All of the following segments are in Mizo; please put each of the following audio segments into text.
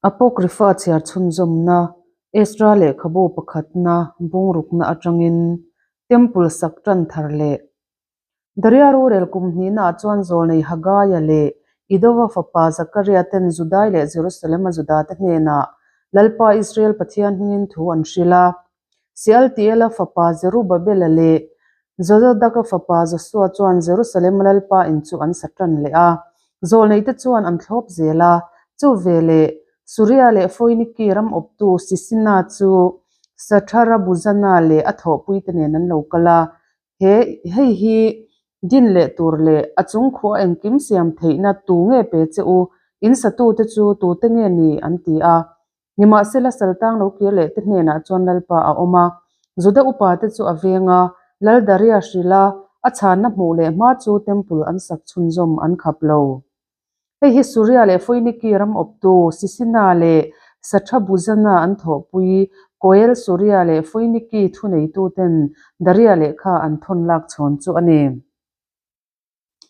Apocrypha chhiar chhunzawmna, Ezra lehkhabu pakhatna bungrukna atangin Temple sak tan thar leh Daria rorel kum hnihnaah chuan zawlnei Hagaia leh Idova fapa Zakaria ten Judai leh Jerusalem-a Judate hnenah Lalpa Israel Pathian hmingin thu an hrilh a. Sealtiela fapa Zerubabela leh Jozadaka fapa Josua chuan Jerusalem-a Lalpa in chu an sa tan leh a. Zawlneite chuan an thlawp zel a, chu veleh Suria leh Foiniki ram awptu Sisina chu Satharabuzana leh a thawhpuite nen an lo kal a. He hei hi din leh tur leh a chung khuah engkim siam theihna tu nge pe che u, in satute chu tute nge ni? an ti a. Nimahsela saltang lo kir leh te hnenah chuan Lalpa a awm a, Juda upate chu a veng a, Lal Daria hrilh a, a chhanna hmuh leh hma chu temple an sak chhunzawm an khap lo. Hei hi Suria leh Foiniki ram awptu Sisina leh Sathabuzana an thawhpui Koel Suria leh Foiniki thuneituten Daria lehkha an thawn lak chhawn chu a ni.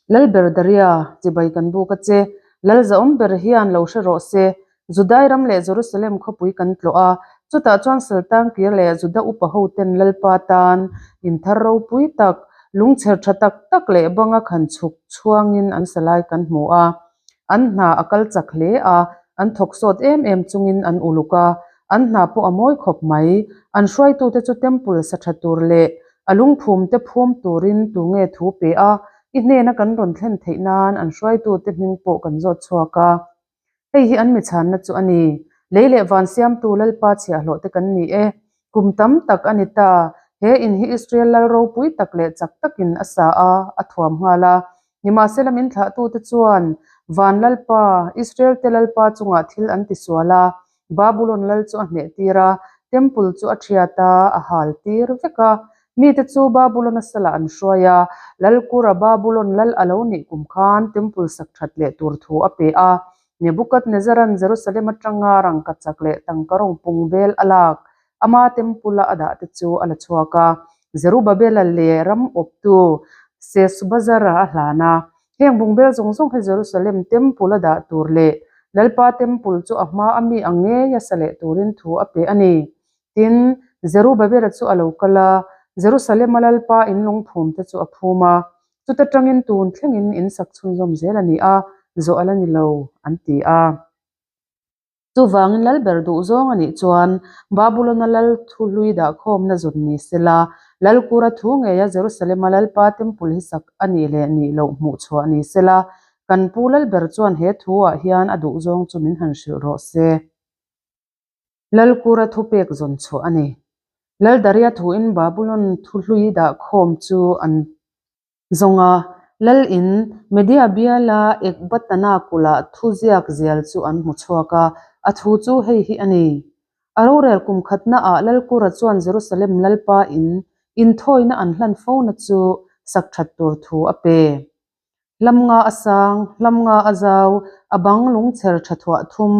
Lalber Daria, chibai kan buk a che. Lal zahawm ber hian lo hre rawh se. Judai ram leh Jerusalem khawpui kan tlawh a, chutah chuan Saltang kir leh Juda upa hoten Lalpa tan inthar ropui tak, lungchher tha tak tak leh banga khan chhuk chhuangin an sa lai kan hmu a. An hna a kal chak hle a, an thawk sawt em em chungin an uluk a, an hna pawh a mawi khawp mai. An hruaitute chu temple sa tha tur leh a lungphum te phum turin tu nge thu pe a, i hnena kan rawn thlen theih nan an hruaitute hming pawh kan zawt chhuak a. Hei hi an mi chhanna chu a ni. Lei leh van siamtu Lalpa chhiahhlawh te kan ni e. Kum tam tak a ni ta. He in hi Israel lal ropui tak leh chak takin a sa a, a thuam nghal a. Nimahsela min thlahtute chuan van Lalpa, Israel te Lalpa chungah thil an tisual a, Babulon lal chu a hneh tir a, temple chu a thiat a, a hal tir vek a. Mite chu Babulon a salah an hruai a, Lalkura Babulon lal a lo nih kum khan temple sak that leh tur thu a pe a. Nebukadnezaran Jerusalem atanga rangkachak leh tangka rawng pung bel a lak, ama temple-a a dah te chu a la chhuak a. Zerubabela leh ram awptu Sesbazara a hlan a. Heng bungbel zawng zawng hi Jerusalem temple a dah tur leh Lalpa temple chu a hma a mi ang ngei a sa leh turin thu a pe a ni. Tin, Zerubabela chu a lo kal a, Jerusalem-a Lalpa in lungphum te chu a phum a, chuta tangin tun thlengin in sak chhunzawm zel a ni a, zawh a la ni lo, an ti a. Chuvangin Lalber duh zawng a nih chuan Babulona lal thu hlui dahkhawmna zun ni sela, Lalkura thu ngeia Jerusalem-a Lalpa Temple hi sak a nih leh nih loh hmuh chhuah ni sela, kan pu Lalber chuan he thu-ah hian a duh zawng chu min han hrilh rawh se. Lalkura thupek zawn chhuah a ni. Laldaria thuin Babulon thu hlui dahkhawm chu an zawng a, Lal in Media biala Ekbatana kulh-ah thu ziak zial chu an hmu chhuak a, a thu chu hei hi a ni. A rorel kum khatnaah Lalkura chuan Jerusalem Lalpa in inthawina an hlan fona chu sak that tur thu a pe. Hlam nga a sang, hlam nga a zau, a bang lungchher tha thuah thum,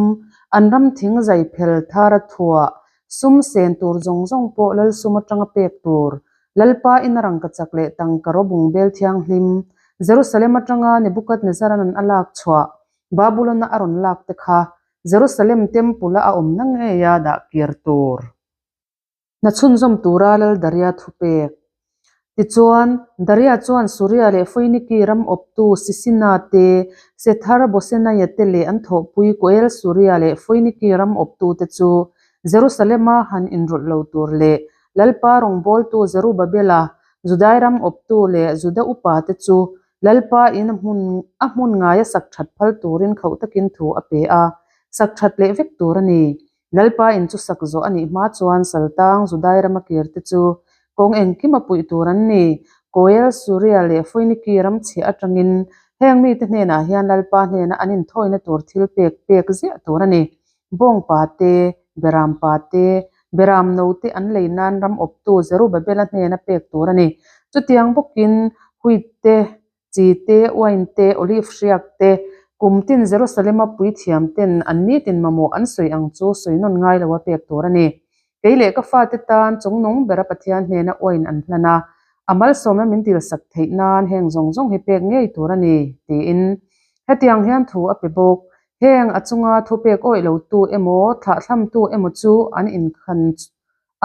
an ram thing zai phel thar a thuah, sum sen tur zawng zawng pawh lal sum atanga pek tur, Lalpa in a rangkachak leh tangka rawbung bel thianghlim, Jerusalem atanga Nebukadnezzar-a'n a lak chhuah, Babulon-a a rawn lak te kha, Jerusalem Temple-a a awmna ngeia dah kir tur. Hna chhunzawm tura Lal Daria thu pek. Tichuan, Daria chuan Suria leh Foiniki ram awptu Sisina te, Sethar Bosenaia te leh an thawhpui Koel Suria leh Foiniki ram awptute chu Jerusalema han inrawlh lo tur leh Lalpa rawngbawltu Zerubabela, Judai ram awptu leh Juda upate chu Lalpa in a hmun a hmun ngaia sak that phal turin khauh takin thu a pe a, sak that leh vek tur a ni. Lalpa in chu sak zawh a nih hma chuan Saltang Judai rama kir te chu kawng engkim a puih tur an ni. Koel, Suria leh Foiniki ram chhiah atangin heng mite hnenah hian Lalpa hnena an inthawina tur thil pek pek ziah tur a ni. Bawngpa te, Berampa te, Beram no te an lei nan ram awptu Zerubabela hnena pek tur a ni. Chutiang bawkin Huit te, Chi te, uain te, olive hriak te, kum tin Jerusalem-a puithiam ten an nitin mamawh an sawi ang chu sawi nawn ngai lo a pek tur a ni. Kei leh ka fate tan chungnung bera Pathian hnena uain an hlan a, a malsawmna min dilsak theih nan heng zawng zawng hi pek ngei tur a ni, tiin hetiang hian thu a pe bawk. Heng a chunga thupek awih lotu emaw, thlahthlamtu emaw chu an inkhan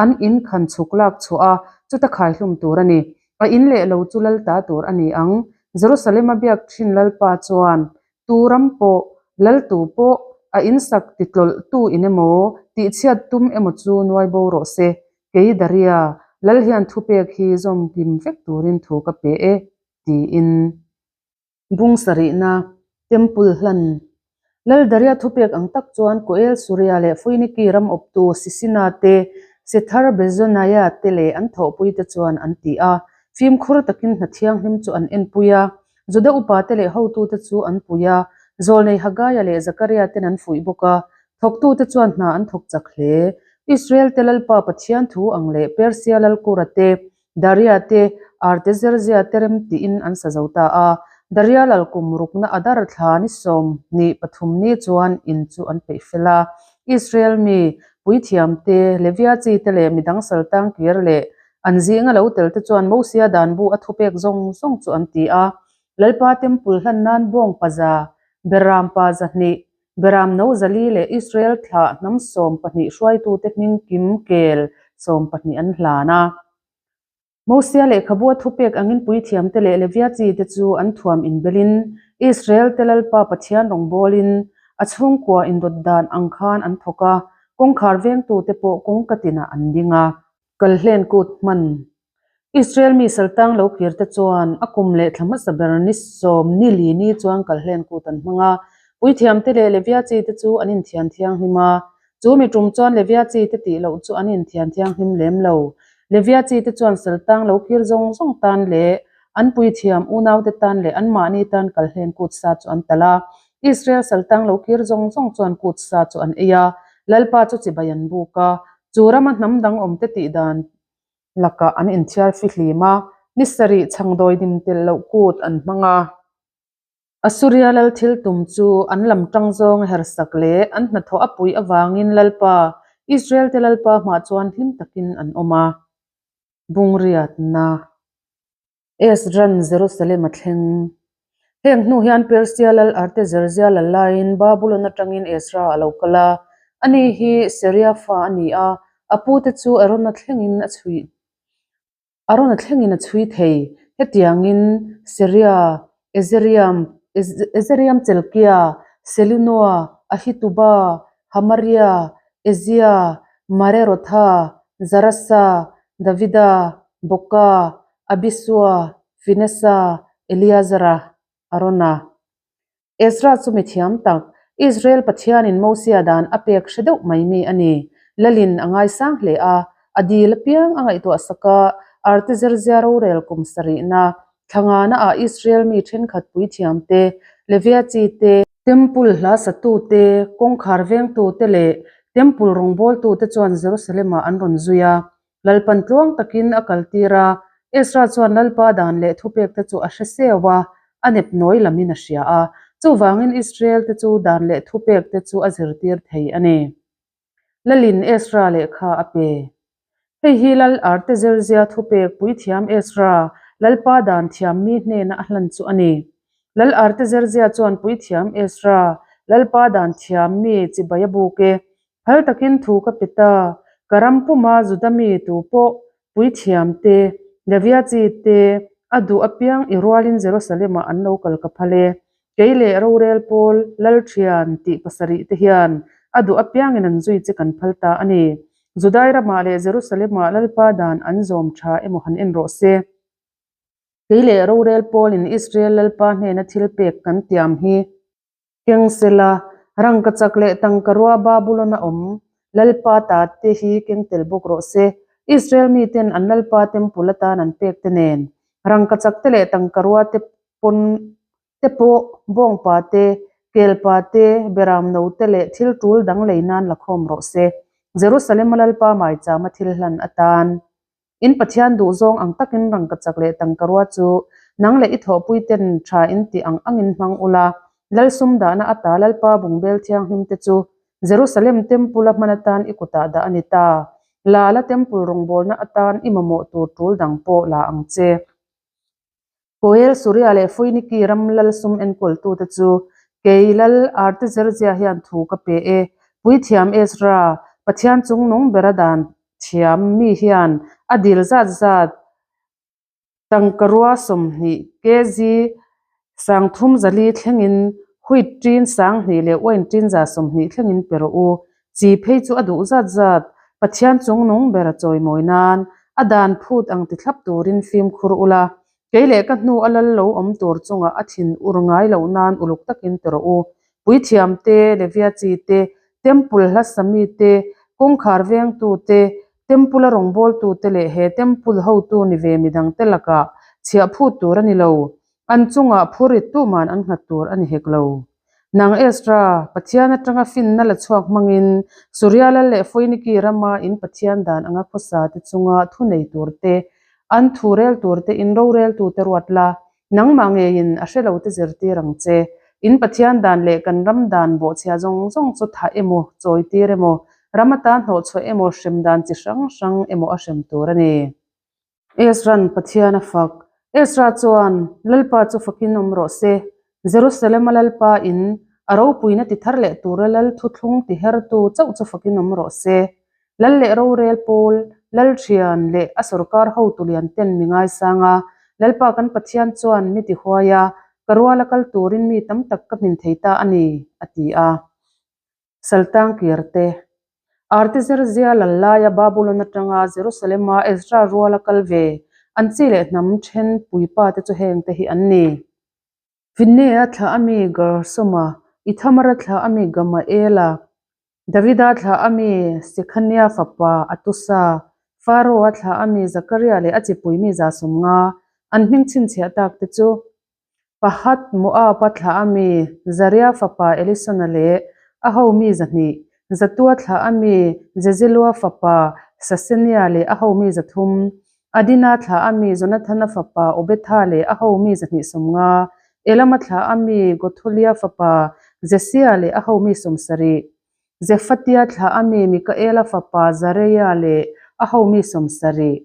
an inkhan chhuk lak chhuah a, chuta khaihlum tur a ni. A in leh lo chu lal ta tur a ni ang. Jerusalem-a biak thin Lalpa chuan tu ram pawh, lal tu pawh, a insak titlawlh tu in emaw, tihchhiat tum emaw chu nuai bo rawh se. Kei Daria, lal hian thupek hi zawm kim vek turin thu ka pe e, tiin. Bung sarihna, Temple hlan. Lal Daria thupek ang tak chuan Koel Suria leh Foiniki ram awptu Sisina te, Sethar Bezonaia te leh an thawhpuite chuan an ti a. Fimkhur takin hna thianghlim chu an enpui a, Juda upate leh hotute chu an pui a, Zawlnei Hagaia leh Zakaria ten an fuih bawk a, thawktute chuan hna an thawk chak hle. Israel-te Lalpa Pathian thu ang leh Persia lal Kura te, Daria te, Artezerzia te rem tiin an sa zo ta a. Daria lal kum rukna Adar thla ni 23 ni chuan in chu an peih fel a. Israel mi, puithiam te, Levia chi te leh midang saltang kir leh an zinga lo tel te chuan Mosia dan bu a thupek zawng zawng chu an ti a. Lalpa Temple hlan nan bawng paza, Beram pa 200, Beram no 400 leh Israel thlah hnam 12 hruaitute hming kim kel 12 an hlan a. Mosia lehkhabu a thupek angin puithiamte leh Levia chite chu an thuam inbelin Israel-te Lalpa Pathian rawngbawlin a chhungkua indawt dan ang khan an thawk a, kawngkhar vengtute pawh kawngka tinah an ding a. Kalhlen kut hman. Israel mi saltang lo kir te chuan a kum leh thla hmasa ber ni sawm ni li ni chuan kalhlen kut an hmang a. Puithiam te leh Levia chi te chu an inthian thianghlim a. Chu mi tum chuan Levia chi te tih loh chu an inthian thianghlim lem lo. Levia chi te chuan saltang lo kir zawng zawng tan leh an puithiam unau te tan leh anmahni tan kalhlen kut sa chu an talh a. Israel saltang lo kir zawng zawng chuan kut sa chu an ei a. Lalpa chu chibai an buk a. Chu rama hnam dang awmte tih dan lakah an inthiar fihlim a, ni sarih chhangdawi dim tel loh kut an hmang a. Asuria lal thil tum chu an lam tang zawng a hersak leh an hnathawh a puih avangin Lalpa, Israel-te Lalpa hmah chuan hlim takin an awm a. Bungriatna. Ezra'n Jerusalem a thleng. Heng hnu hian Persia lal Artaxerxes lal laiin Babulon atangin Ezra a lo kal a. Ani hi Seria fa a ni a, a pute chu Arona thlengin a chhui Arona thlengin a chhui thei. Hetiangin Seria, Ezeriam, Ezeriam Chelkia, Selinoa, Ahituba, Hamaria, Ezia, Marerotha, Zarasa, Davida, Boka, Abisua, Finesa, Eleazara, Arona. Ezra chu mithiam tak, Israel Pathianin Mosia dan a pek hre deuh mai mi a ni. Lalin a ngaisang hle a, a dil apiang a ngaihtuah sak a, Artaxerxes rorel kum sarihna, thlangana ah Israel mi thenkhat puithiam te, Levia chi te, Temple hla satute, kawngkhar vengtute leh Temple rawngbawltute chuan Jerusalem-ah an rawn zui a. Lalpan tluang takin a kaltir a, Ezra chuan Lalpa dan leh thupekte chu a hre seu a, a nep nawi lamin a hria a. Chuvangin Israel-te chu dan leh thupekte chu a zirtir thei a ni. Lalin Ezra lehkha a pe. Hei hi Lal Artaxerxes thupek puithiam Ezra, Lalpa dan thiam mi hnena a hlan chu a ni. Lal Artaxerxes chuan puithiam Ezra, Lalpa dan thiam mi chibai a buk e. Phal takin thu ka pe ta, ka ram puma Juda mi tu pawh puithiam te, Levia chi te, a duh apiang i rualin Jerusalem-ah an lo kal ka phal e. Kei leh rorel pawl Lalthian tih pasarih te hian a duh apiangin an zui che kan phal ta a ni. Judai ramah leh Jerusalem-ah Lalpa dan an zawm tha emaw han en rawh se. Kei leh rorel pawlin Israel Lalpa hnena thil pek kan tiam hi keng sela, rangkachak leh tangkarua Babulon-a awm Lalpa ta te hi keng tel bawk rawh se. Israel miten an Lalpa temple atan an pek te nen, rangkachak te leh tangkarua te pawn te pawh bawngpa te, kelpa te, beramno te leh thil tul dang lei nan la khawm rawh se. Jerusalem-a Lalpa maichama thil hlan atan. In Pathian duhzawng ang takin rangkachak leh tangkarua chu nang leh i thawhpui ten tha in tih ang angin hmang ula, Lal sum dahna ata Lalpa bungbel thianghlim te chu Jerusalem Temple-a hman atan i kutah dah a ni ta. La la Temple rawngbawlna atan i mamawh tur tul dang pawh la ang che. Koel, Suria leh Foiniki ram lal sum enkawltute chu Kei Lal Artaxerxes hian thu ka pe e. Puithiam Ezra, Pathian chungnung bera dan thiam mi hian a dil zat zat tangkarua 20 kg 3400 thlengin wheat tin 2000 leh uain tin 120 thlengin pe rawh u. Chi phei chu a duh zat zat Pathian chungnung bera chawimawi nan a dan phut ang ti thlap turin fimkhur ula, Kei leh ka hnu a lal lo awm tur chungah a thin ur ngai loh nan uluk takin ti rawh u. Puithiam te, Levia chi te, Temple hla sami te, kawngkhar vengtu te, Temple a rawngbawltu te leh he Temple hotu ni ve midangte lakah chhiah phut tur a ni lo. An chungah phurrit tuman an nghat tur a ni hek lo. Nang Ezra, Pathian atanga finna la chhuak hmangin Suria lal leh Foiniki rama in Pathian dan anga khawsa te chunga thu nei tur te, an thu rel tur te in rorel tu te ruat la, nangmah ngeiin a hre lo te zirtir ang che. In Pathian dan leh kan ram dan bawhchhia zawng zawng chu thah emaw, chawitir emaw, ram atan hnawhchhuah emaw, hrem dan chi hrang hrang emaw a hrem tur a ni. Ezra'n Pathian a fak. Ezra chuan, Lalpa chu fakin awm rawh se. Jerusalem-a Lalpa in a ropuina ti thar leh tura Lal thuthlung ti hertu chauh chu fakin awm rawh se. Lal leh rorel pawl, Lal thian leh a sorkar hotu lian ten mi ngaisang a, Lalpa kan Pathian chuan mi ti huai a, ka ruala kal turin mi tam tak ka hmin thei ta a ni, a ti a. Saltang kir te. Artizerxia lal laia Babulon atanga Jerusalem-a Ezra ruala kal ve an chi leh hnam then puipa te chu heng te hi an ni. Finnea thlah a mi Gersoma, Ithamara thlah a mi Gamaela, Davida thlah a mi Sekhania fapa Atusa, Faroa thlah a mi Zakaria leh a chipui mi 150, an hming chhinchhiah tak te chu. Pahat Moab-a thlah a mi Zaria fapa Elisona leh a ho mi 200, Zatua thlah a mi Jezelua fapa Sasenia leh a ho mi 300, Adina thlah a mi Jonathana fapa Obetha leh a ho mi 250, Elama thlah a mi Gotholia fapa Jesia leh a ho mi 70, Zefatia thlah a mi Mikaela fapa Zareia leh a ho mi 70.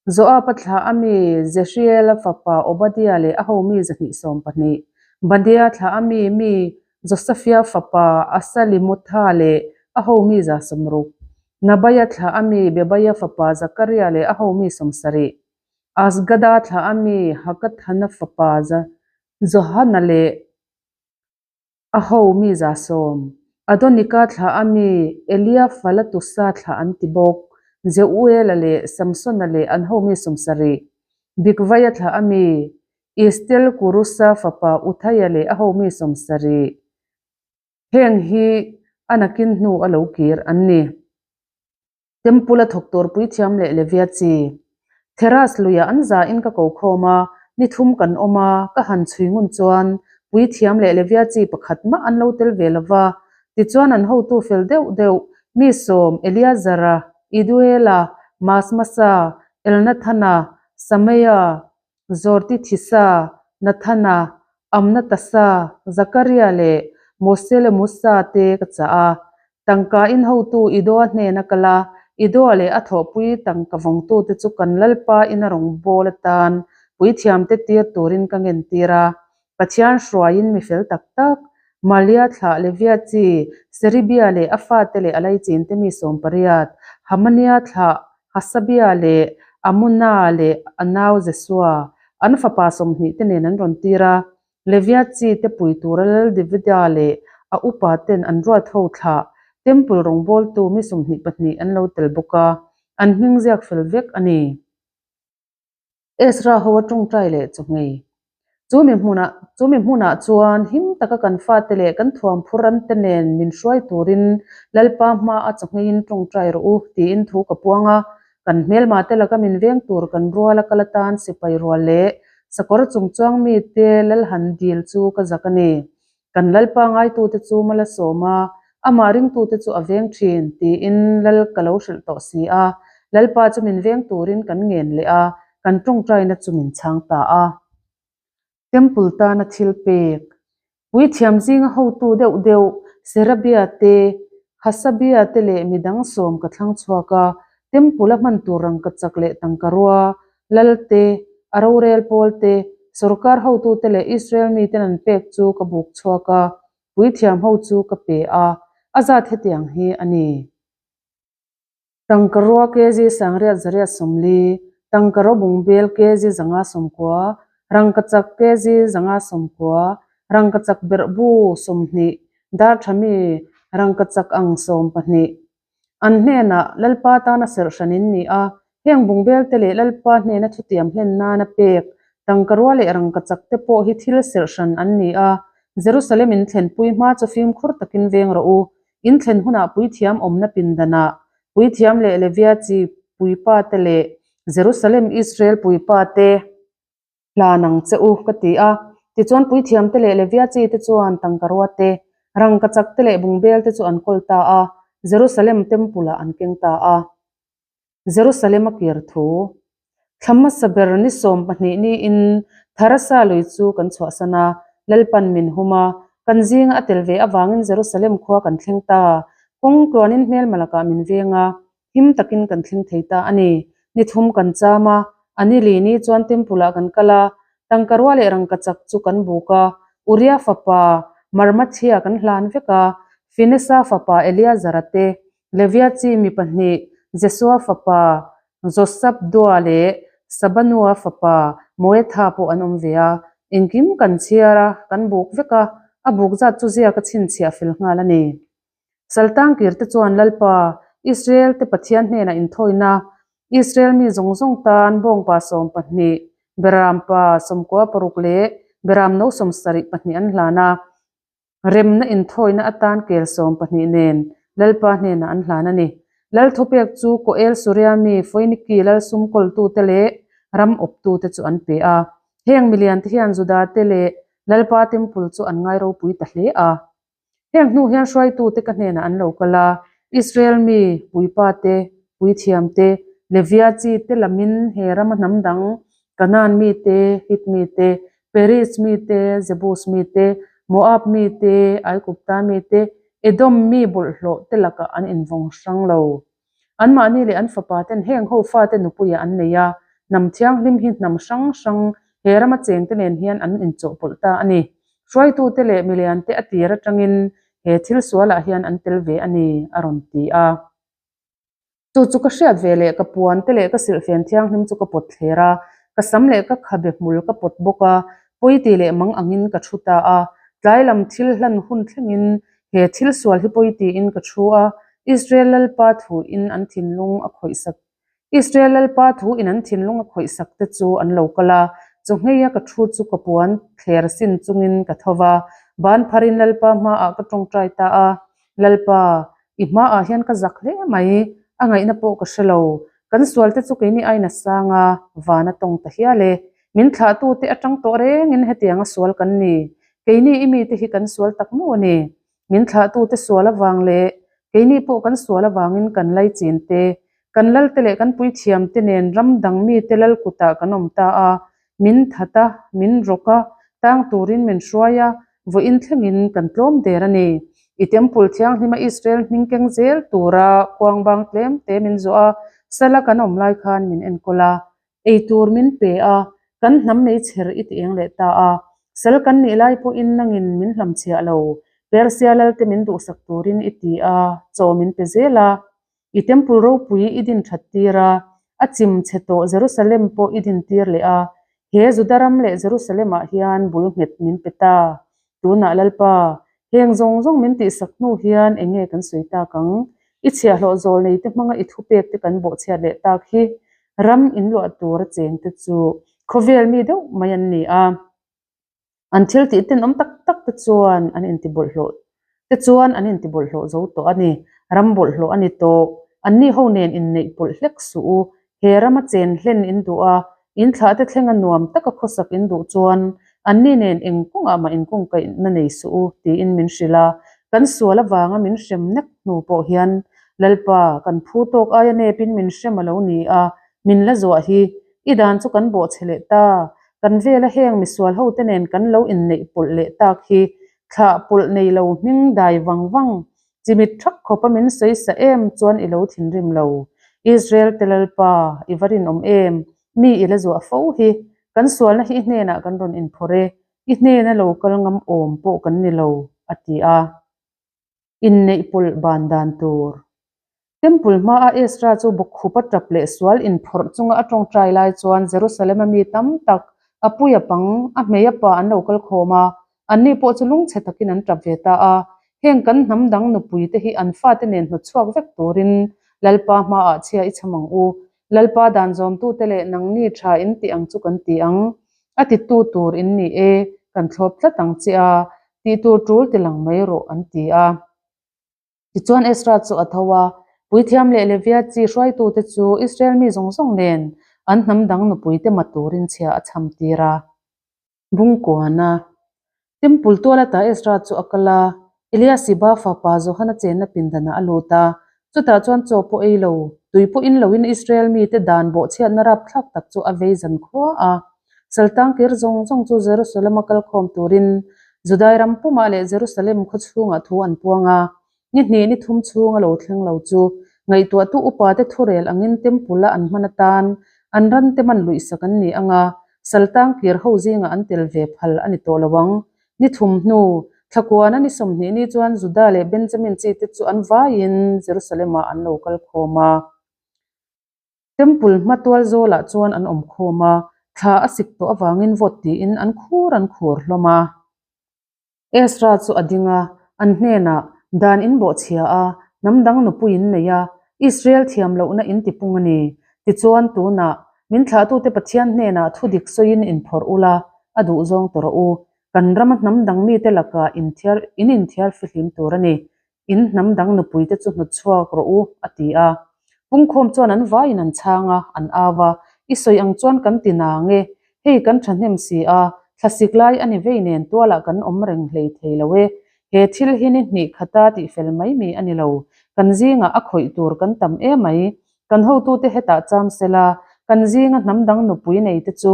Joab-a thlah a mi Jehriel-a fapa Obadia leh a ho mi 220, Badia thlah a mi mi Josafia fapa Asalimotha leh a ho mi 60, Nabaia thlah a mi Bebaia fapa Zakaria leh a ho mi 70, Azgada thlah a mi Hakathana fapa Johana leh A ho mi 100, Adonika thlah a mi Eliafalatusa thlah an ti bawk, Jeuela leh Samsona leh an ho mi 70, Bigvaia thlah a mi Istelkurusa fapa Uthaia leh a ho mi 70, heng hi a nakin hnu a lo kir an ni. Temple a thawk tur puithiam leh Levia chi. Theras luiah an za in ka ko khawm a, ni thum kan awm a, ka han chhui ngun chuan puithiam leh Levia chi pakhat mah an lo tel ve lo va. Tichuan an hotu fel deuh deuh mi sawm Eliazara, Iduela, Masmasa, Elnathana, Sameia, Zortithisa, Nathana, Amnatasa, Zakaria leh Moselemusa te ka chah a. Tangka in hotu Idoa hnena kal a, Idoa leh a thawhpui tangka vawngtute chu kan Lalpa in a rawngbâwl atan puithiamte tir turin ka ngentir a. Pathian hruaiin mi fel tak tak, Malia thlah Levia chi, Seribia leh a fate leh a laichinte mi 80, Hamania thlah Hasabia leh Amona leh a nau Jesua, an fapa 20 te nen an rawn tir a. Levia chi te pui tura Lal Davida leh a upa ten an ruat ho thlah Temple rawngbawltu mi 22 an lo tel bawk a, an hming ziak fel vek a ni. Ezra ho a tawngtai leh chu ngei. Chu mi hmunah chu mi hmunah chuan him taka kan fate leh kan thuamphur ram te nen min hruai turin Lalpa hmaa chawhngeiin tawngtai rawh u tiin thu ka puang a, Kan hmelma te laka min veng tur kan rual a kal atan sipai rual leh sakawr chungchuang mite lal han dil chu ka zak a ni. Kan Lalpa ngaitute chu mal a sawm a, amah ringtute chu a veng thin, tiin lal ka lo hrilh tawh si a. Lalpa chu min veng turin kan ngen leh a, kan tawngtaina chu min chhang ta a. Temple tana thil pek. Puithiam zinga hotu deuh deuh Serabia te, Hasabia te leh midang 10 ka thlang chhuak a, Temple a hman tur rangkachak leh tangkarua, lal te, a rorel pawl te, sorkar hotute leh Israel miten an pek chu ka buk chhuak a. Puithiam ho chu ka pe a, a zat hetiang hi a ni. Tangkarua kg sangriat zariat 40, tangkaraw bungbel kg 590, rangkachak kg 590, rangkachak berhbu 20, dar tha mi rangkachak ang 12. An hnenah, Lalpa tana serh hran in ni a, heng bungbel te leh Lalpa hnena thutiam hlen nana pek tangkarua leh rangkachak te pawh hi thil serh hran an ni a, Jerusalem in thlenpui hma chu fimkhur takin veng rawh u. In thlen hunah puithiam awmna pindanah puithiam leh Levia chi puipa te leh Jerusalem Israel puipa te hlan ang che u, ka ti a. Tichuan puithiam te leh Levia chi te chuan tangkarua te, rangkachak te leh bungbel te chu an kawl ta a, Jerusalem temple ah an keng ta a. Jerusalem a kir thu. Thla hmasa ber ni 12 niin Tharasa lui chu kan chhuahsan a, Lalpan min hum a, kan zinga a tel ve avangin Jerusalem khua kan thleng ta. Kawng tluanin hmelma lakah min veng a, him takin kan thleng thei ta a ni. Ni thum kan cham a, a ni li ni chuan temple ah kan kal a, tangkarua leh rangkachak chu kan buk a, Uria fapa Marmathia kan hlan vek a, Finesa fapa Eleazara te Levia chi mi pahnih, Jesua fapa Josabdua leh Sabanua fapa Moetha pawh an awm ve a. Engkim kan chhiar a, kan buk vek a, a buk zat chu ziak a chhinchhiah fel nghal a ni. Saltangkir te chuan Lalpa, Israel te Pathian hnenah inthawina, Israel mi zawng zawng tan bawngpa 12, berampa 96 leh beram no 72 an hlan a. Remna inthawina atan kel 12 nen Lalpa hnenah an hlan a ni. Lal thupek chu Koel Suria mi Foiniki lal sum kawltute leh ram awptute chu an pe a. Heng miliante hian Judate leh Lalpa Temple chu an ngai ropui ta hle a. Heng hnu hian hruaitute ka hnenah an lo kal a, Israel mi puipa te, puithiam te, Levia chi te lamin he rama hnam dang Kanaan mite, Hit mite, Periz mite, Jebus mite, Moab mite, Aigupta mite, Edom mi bawlhhlawh te lakah an invawng hrang lo. Anmahni leh an fapa ten heng ho fate nupuiah an nei a, hnam thianghlim hi hnam hrang hrang he rama chengte nen hian an inchawhpawlh ta a ni. Hruaitute leh miliante a tir atangin he thil sualah hian an tel ve a ni, a rawn ti a. Chu chu ka hriat ve leh ka puan te leh ka silhfen thianghlim chu ka pawt thler a, ka sam leh ka khabe hmul ka pawt bawk a, pawi ti leh mang angin ka thu ta a. Tlai lam thil hlan hun thlengin he thil sual hi pawi tiin ka thu a, Israel Lalpa thu in an thinlung a khawih sak Israel Lalpa thu in an thinlung a khawih sak te chu an lo kal a, chaw ngheia ka thu chu ka puan thler sin chungin ka tho va, ban pharin Lalpa hmaah ka tawngtai ta a, Lalpa, i hmaah hian ka zak hle mai, a ngaihna pawh ka hre lo. Kan sualte chu keini aina sang a, van a tawng ta hial e. Min thlahtute atang tawh rengin hetianga sual kan ni. Keini i mite hi kan sual tak maw a ni? Min thlahtute sual avang leh keini pawh kan sual avangin kan laichin te, kan lalte leh kan puithiamte nen ram dang mite lal kutah kan awm ta a, min that a, min rawk a, tang turin min hruai a, vawiin thlengin kan tlawm der a ni. I Temple thianghlima Israel hming keng zel tura kuangbang tlem te min zawh a, sala kan awm lai khan min enkawl a, ei tur min pe a, kan hnam meichher i ti eng leh ta a. Sal kan nih lai pawhin nangin min hlamchhiah lo, Persia lalte min duhsak turin i ti a, chaw min pe zel a. I Temple ropui i din that tir a, a chim chhe tawh Jerusalem pawh i din tir leh a, he Juda ram leh Jerusalem ah hian bul nghet min pe ta. Tunah Lalpa, heng zawng zawng min tihsak hnu hian eng nge kan sawi tak ang? I chhiahhlawh zawl nei te hmanga i thupek te kan bawhchhiat leh tak hi ram inluah tur a cheng te chu khawvel mi deuh mai an ni a. An thil tih tenawm tak tak te chuan an inti bawlhhlawh te chuan an inti bawlhhlawh zo tawh a ni. Ram bawlhhlawh a ni tawh. Anni ho nen inneih pawlh hlek suh u. He rama chen hlen in duh a, in thlah te thlenga nuam taka khawsak in duh chuan anni nen eng kawngah mah inkawngkaihna nei suh u tiin min hrilh a. Kan sual avanga min hrem nek hnu pawh hian Lalpa, kan phu tawk aia nepin min hrem a lo ni a, min la zuah hi. I dan chu kan bawhchhe leh ta. Kan vela heng misual ho te nen kan lo inneih pawlh leh tak hi thlah pawlh nei lo hming dai vang vang chimit thak khawpa min sawi sa em chuan i lo thinrim lo. Israel te Lalpa, i va rinawm em? Mi i la zuah fo hi. Kan sualna hi i hnenah kan rawn inphawrh e. I hnena lo kal ngam awm pawh kan ni lo, a ti a. Inneih pawlh ban dan tur. Temple hmaa Ezra chu bawkkhupa tap leh sual inphawrh chunga a tawngtai lai chuan Jerusalem-a mi tam tak, a pui a pang, a hmei a pa an lo kal khawm a, anni pawh chu lungchhe takin an tap ve ta a. Heng kan hnam dang nupuite hi an fate nen hnawtchhuak vek turin Lalpa hmaah chhia i cham ang u. Lalpa dan zawmtute leh nangni tha in tih ang chu kan ti ang. A titu tur in ni e, kan thlawp tlat ang che a, tih tur tul ti lang mai rawh, an ti a. Tichuan Ezra chu a tho a, Puithiam leh Levia chi hruaitute chu Israel mi zawng zawng nen an hnam dang nupuite ma turin chhia a chham tir a. Bungkuana Temple tual ata Ezra chu a kal a, Eliasiba fapa Johana chenna pindanah a lut a. Chutah chuan chaw pawh ei lo, tui pawh in loin Israel mite dan bawhchhiatna rapthlak tak chu a vei zan khua a. Saltangkir zawng zawng chu Jerusalem-a kalkhawm turin Judai ram pumah leh Jerusalem khaw chhungah thu an puang a. Ni hnih ni thum chhung a lo thleng lo chu ngaihtuahtu upate thurel angin Temple-a an hman atan an rante man luihsak an ni ang a, Saltangkir ho zingah an tel ve phal a ni tawh lo ang. Ni thum hnu, thlakuana ni 20 ni chuan Juda leh Benjamin chite chu an vaiin Jerusalem-ah an lo kal khawm a. Temple hma tual zawlah chuan an awm khawm a, thla a sik tawh avangin vawt tiin an khur an khur hlawm a. Ezra chu a ding a, an hnenah, Dan in bawhchhia a, hnam dang nupui in nei a, Israel thiam lohna in tipung a ni. Tichuan, tunah, min thlahtute Pathian hnenah thu dik sawiin inphawrh ula, a duhzawng ta rawh u. Kan rama hnam dang mite lakah inthiar in inthiar fihlim tur a ni. In hnam dang nupuite chu hnawt chhuak rawh u, a ti a. Pungkhawm chuan an vaiin an chhang a, an au a, I sawi ang chuan kan ti nang e, hei kan thahnem si a, thlasik lai a ni vei nen tualah kan awm reng hlei thei lo e. He thil hi ni hnih khata tihfel mai mi a ni lo, kan zingah a khawih tur kan tam emai. Kan hotute hetah cham sela, kan zinga hnam dang nupui neite chu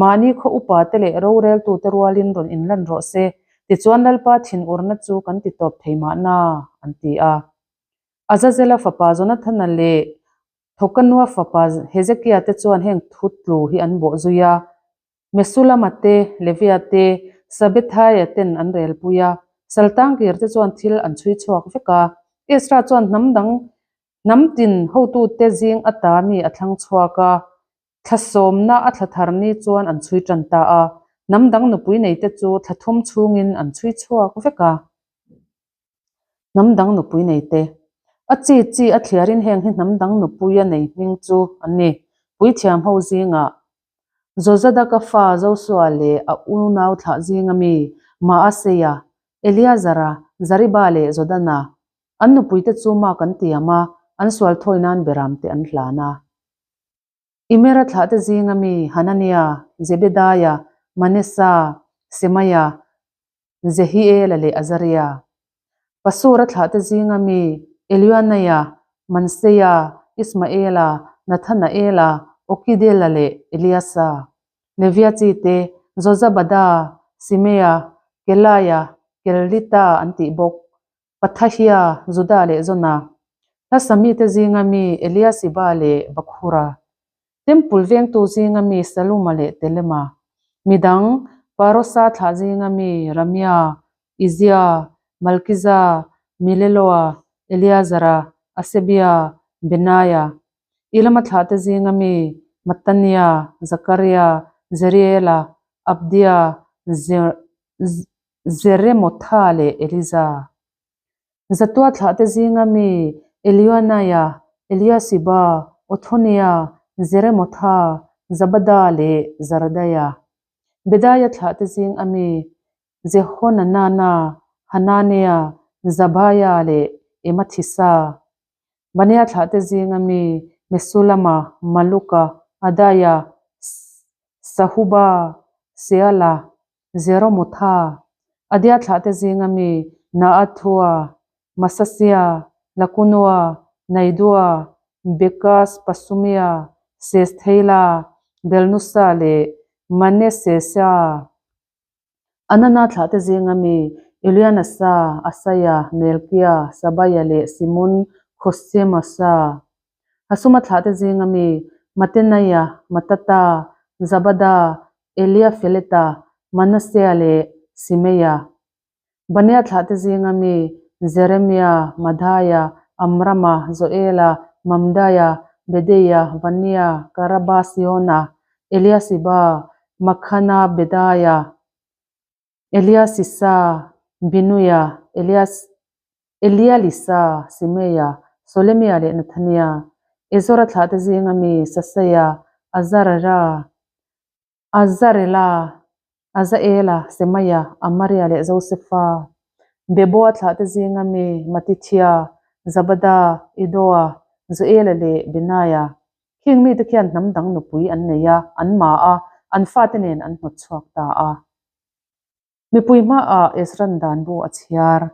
Mahni khaw upate leh roreltute rualin rawn inlan rawh se, tichuan Lalpa thinurna chu kan ti tawp thei mahna, an ti a. Azazela fapa Jonathana leh Thokanua fapa Hezekia te chuan heng thu tlu hi an bawh zui a. Mesulama te, Levia te, Sabethaia ten an relpui a, Saltangkir te chuan thil an chhui chhuak vek a. Ezra chuan hnam dang hnam tin hotute zing ata mi a thlang chhuak a. Thla sawmna a thla thar ni chuan an chhui tan ta a, hnam dang nupui neite chu thla thum chhungin an chhui chhuak vek a. Hnam dang nupui neite. A chi chi a thliarin heng hi hnam dang nupui a nei hming chu an ni. Puithiam ho zingah Jozadaka fa Josua leh a unau thlah zinga mi Maaseia, Eliazara, Zariba leh Jodana. An nupuite chu mak an tiam a, an sual thawi nan beramte an hlan a. Imera thlahte zinga mi Hanania, Zebedaia, Manesa, Semaia, Zehiela leh Azaria. Pasura thlahte zinga mi Elioanaia, Manseia, Ismaela, Nathanaela, Okidela leh Eliasa. Levia chite, Jozabada, Simea, Kelaia, Kelita an tih bawk. Pathahia, Juda leh Jona, Hlasa mite zinga mi Eliasiba leh Bakhura, Temple vengtu zinga mi Saluma leh Telema, midang Parosa thlah zinga mi Ramia, Izia, Malkiza, Mileloa, Eleazara, Asebia, Benaya, Elama thlahte zinga mi Mattania, Zakaria, Jeriela, Abdia, Jeremotha leh Eliza. Zatua thlahte zinga mi Elioanaia, Eliasiba, Othonia, Jeremotha, Zabada leh Zaradaia. Bedaia thlahte zing a mi Jehonanana, Hanania, Zabaia leh Emathisa. Bania thlahte zinga mi Mesulama, Maluka, Adaia, Sahuba, Seala, Zeromotha, Adia thlahte zinga mi Naathua, Masasia, Lakunua, Naidua, Bekas, Pasumia, Sestheila, Belnusa leh Manesesa. Anana thlahte zinga mi Elianasa, Asaia, Melkia, Sabaia leh Simon Khosemasa. Hasuma thlahte zinga mi Matenaia, Matata, Zabada, Eliafeleta, Manasea leh Simeia. Bania thlahte zinga mi, Jeremia, Madhaia, Amrama, Joela, Mamdaia, Bedeia, Vania, Karabasiona, Eliasiba, Makhana, Bedaia, Eliasisa, Binuia, Elias. Elialisa, Simeia, Solemia leh Nathania, Ezora thlahte zinga mi Sasaia, Azarera, Azarela, Azaela, Semaia, Amaria leh Josefa, Beboa thlahte zinga mi Matithia, Zabada, Idoa, Joela leh Benaia. Khing mite khian hnam dang nupui an nei a, an ma a, an fate nen an hnawt chhuak ta a. Mipui hmaah Ezra'n dan bu a chhiar.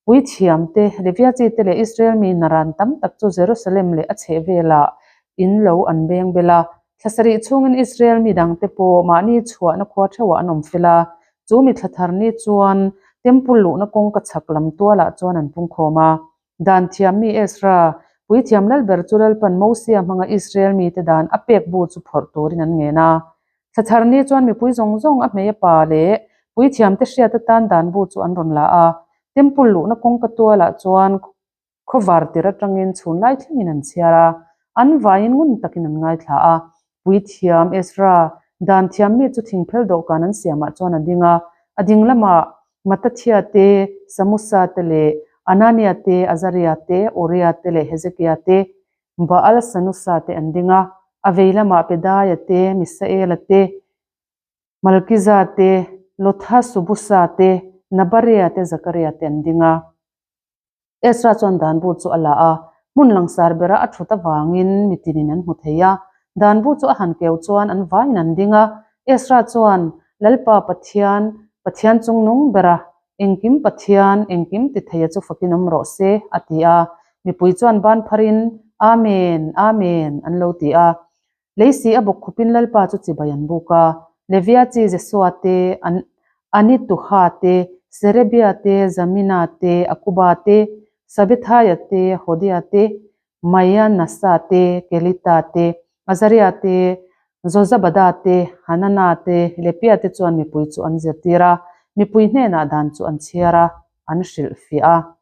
Puithiam te, Levia chi te leh Israel mi naran tam tak chu Jerusalem leh a chhehvelah in lo an beng bel a. Thla sarih chhungin Israel mi dangte pawh mahni chhuahna khua theuhah an awm fel a. Chu mi thla thar ni chuan Temple luhna kawngka chhak lam tualah chuan an pungkhawm a. Dan thiam mi Ezra, puithiam lalber chu Lalpan Mosia hmanga Israel mite dan a pek bu chu phawrh turin an ngen a. Thla thar ni chuan mipui zawng zawng a hmei a pa leh puithiamte hriat atan dan bu chu an rawn la a. Temple luhna kawngka tualah chuan khawvar tir atangin chhun lai thlengin an chhiar a, an vaiin ngun takin an ngaithla a. Puithiam Ezra, dan thiam mi chu thingphel dawhkan an siamah chuan a ding a, a ding lamah Matathia te, Samusa te leh Anania te, Azaria te, Uria te leh Hezekia te, Baal Sanusa te an ding a, a vei lamah Pedaia te, Misaela te, Malkiza te, Lotha Subusa te, Nabaria te, Zakaria te an ding a. Ezra chuan dan bu chu a la a, hmun langsar bera a thut avangin mitinin an hmu thei a. Dan bu chu a han keu chuan an vaiin an ding a. Ezra chuan, Lalpa Pathian, Pathian chungnung bera, engkim Pathian, engkim ti theia chu fakin awm rawh se, a ti a. Mipui chuan ban pharin, Amen! Amen! an lo ti a. Leisi a bawk khupin Lalpa chu chibai an buk a, Levia chi Jesua te, Anituha te, Serebia te, Zamina te, Akuba te, Sabethaia te, Hodia te, Maianasa te, Kelita te, Azaria te, Zozabada te, Hanana te, Lepia te chuan mipui chu an zirtir a, mipui hnenah dan chu an chhiar a, an hrilhfiah a.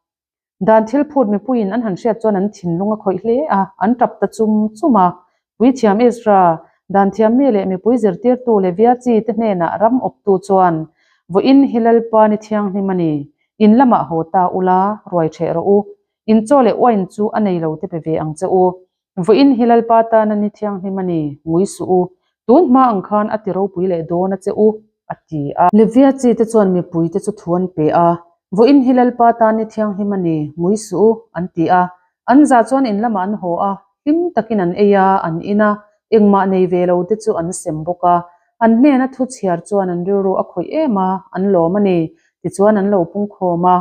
Dan thil phut mipuiin an han hriat chuan an thinlung a khawih hle a, an tap ta chum chum a. Puithiam Ezra, dan thiam mi leh mipui zirtirtu Levia chi te hnenah ram awptu chuan, Vawiin hi Lalpa ni thianghlim a ni, in lamah haw ta ula, ruai ṭheh rawh u. In chaw leh uain chu a nei lo te pe ve ang che u. Vawiin hi Lalpa tana ni thianghlim a ni, ngui suh u. Tun hma ang khan a ti ropui leh dawn a che u, a ti a. Levia chi te chuan mipui te chu thu an pe a, Vawiin hi Lalpa tan ni thianghlim a ni, ngui suh u, an ti a. An za chuan in lamah an haw a, hlim takin an ei a, an in a, engmah nei ve lo te chu an sem bawk a. An hnena thu chhiar chuan an rilru a khawih em a, an lawm a ni, tichuan an lo pungkhawm a.